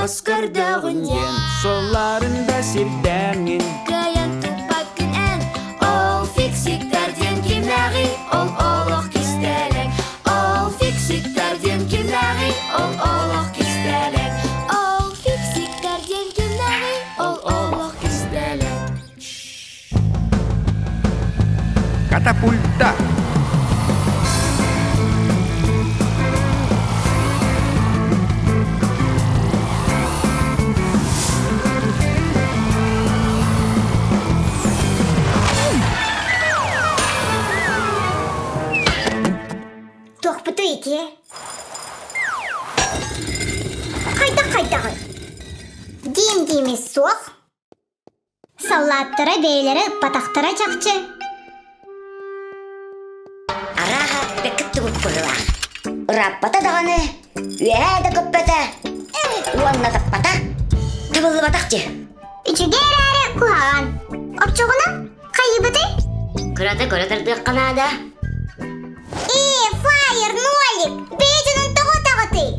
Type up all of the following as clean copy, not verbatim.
Хос көрдөҕүн диэн Суолларын да сирдээҥҥин Кыайан туппаккын эн Ол фиксиктар диэн кимнээҕий Ол олох кистэлэҥ Ол фиксиктар диэн кимнээҕий Ол олох кистэлэҥ Ол фиксиктар диэн кимнээҕий Ол олох кистэлэҥ Катапульта! Туохпутуй ити? Хайдах хайдаҕый? Диим-диими суох. Саллааттара бэйэлэрэ ыппатахтара чахчы. Арааһа, бэккит тубут быһыылаах. Ырааппата даҕаны, үөһээ да көппөтө, уонна таппата, табыллыбатах дии. Үчүгэй эрээри куһаҕан. Оччоҕуна хайыбытый? Кырата көрө тардыахха наада. Ээ, фаер, нолик, бэйэ дьонун тоҕо таҕытый?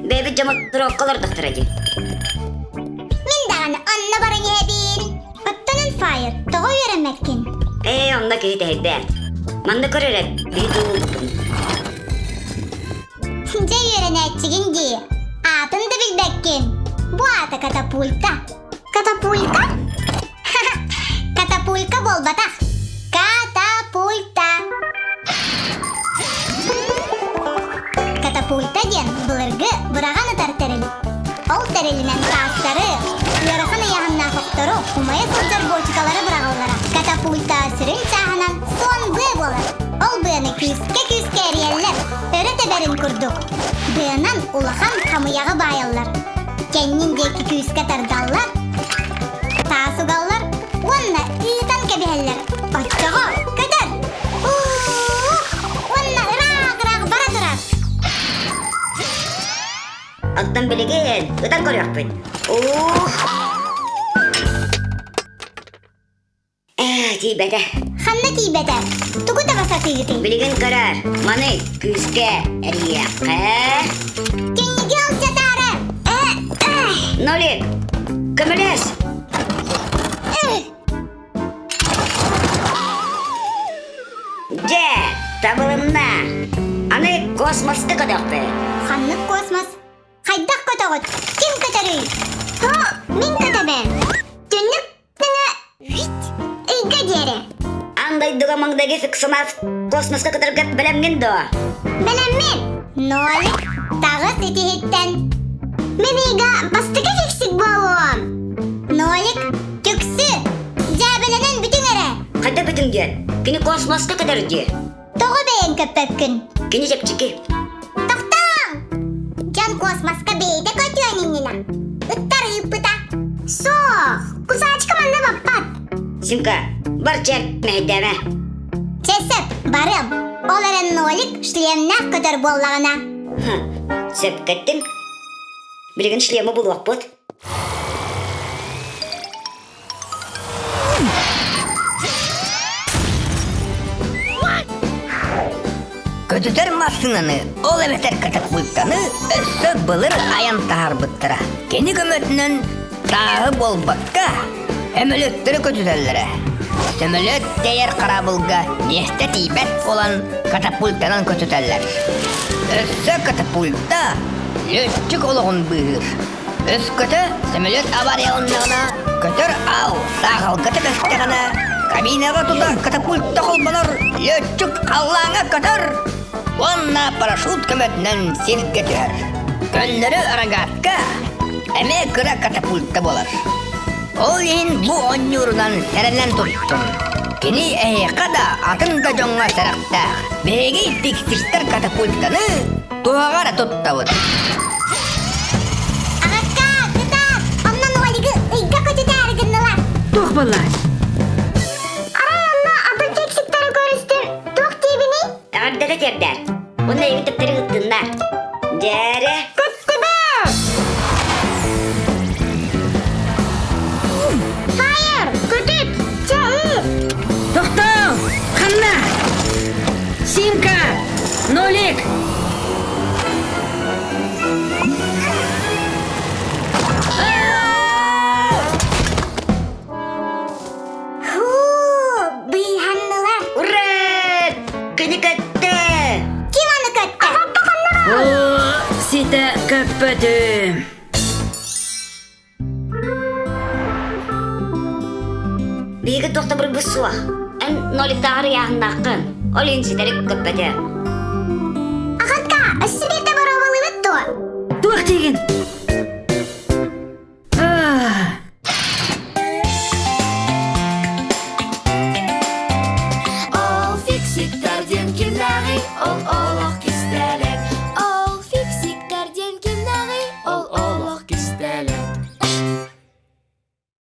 Бэйэбит дьоммут туруокка олордохторо дии. Мин даҕаны онно баран иһэбин. Оттонун фаер, тоҕо үөрэммэккин? Ээ, онно киһи тэһийбэт. Манна көр эрэ, биһи тугулбутун. Дьэ үөрэнээччигин дии. Аатын да билбэккин. Бу аата катапульта. Катапульта? Катапулька буолбатах. Катапульта. Катапульта диэн былыргы быраҕан ытар тэрил. Ол тэрилинэн таастары, ыарахан ыйааһыннаах охтору, умайа сылдьар буочукалары быраҕаллара. Катапульта сүрүн чааһынан суон быа буолар. Ол быаны күүскэ-күүскэ эрийэллэр, өрө тэбэрин курдук. Быанан улахан хамыйаҕы баайаллар. Кэннин диэки күүскэ тардаллар, таас угаллар уонна ыытан кэбиһэллэр. Оччоҕо көтөр! Уух! Уонна ыраах-ыраах бара турар. Оттон билигин ытан көрүөхпүт. Уух! Ээ, тиийбэтэ. Ханна тиийбэтэ? Тугу таба сатыыгытый? Билигин көрөр. Маны күүскэ эрийиэххэ. Түннүгү алдьатаары! Э, э. Нолик, көмөлөс! Дьэ, табылынна. Аны космоска көтөхпүт. Ханнык космос? Хайдах көтөҕүт? Ким көтөрүй? Һо, мин көтөбүн. Түннүк Ыйга диэри. Аан дойдуга маҥнайгы фиксанат космоска кытарга бэлэмҥин дуо? Бэлэммин. Нолик, таҕыс итиһиттэн. Мин ыйга бастакы фиксик буолуом. Нолик, түксү. Дьээбэлэнэн бүтүҥ эрэ. Хайда бүтүҥ диэн? Кини космоска көтөр дии. Тоҕо бэйэҥ көппөккүн? Кини чэпчэки. Тохтооҥ! Дьон космоска бэйэтэ көтүөн иннинэ ыттар ыыппыта. Суох, кусаачка манна баппат. Симка, бар чэ, мэһэйдээмэ. Чэ сөп, барыам. Ол эрэн Нолик шлемнээх көтөр буоллаҕына. Сөпкө эттиҥ. Билигин шлемы булуохпут. Көтүтэр массыынаны, ол эбэтэр катапультаны өссө былыр айан таһаарбыттара. Кини көмөтүнэн тааһы буолбакка, сөмөлүөттэри көтүтэллэрэ. Сөмөлүөт тэйэр хараабылга миэстэ тиийбэт буолан катапультанан көтүтэллэр. Өссө катапульта лүөччүк олоҕун быыһыыр. Өскөтө сөмөлүөт аварияланнаҕына, көтөр аал саахалга түбэстэҕинэ, кабинаҕа тута катапульта холбонор, лүөччүк халлааҥҥа көтөр уонна парашют көмөтүнэн сиргэ түһэр. Көннөрү рогатка эмиэ кыра катапульта буолар. Ол иһин бу оонньуурунан сэрэнэн туттун. Кини эһиэхэ да, атын да дьоҥҥо сэрэхтээх. Биһиги фиксиктэр катапультаны туһаҕа эрэ туттабыт. Аҕаккаа, кытаат, онно Нолигы ыйга көтүтээри гыннылар. Туох буолла? Арай онно атын фиксиктары көрүстүм. Туох диибиний? Эҕэрдэтэ тиэрдээр. Уонна эйигин төптөрү ыттыннар. Дьээрэ. Көттүбэт! Фаер, көтүт! Чэ ыыт! Тохтоо! Ханна? Симка! Нолик! Көппөтүм. Биһиги туох да буруйбут суох. Эн ноликтааҕар ыйааһыннааххын. Ол иһин ситэри көппөтө. Аҕакка, өссө биирдэ боруобалыыбыт дуо? Туох диигин?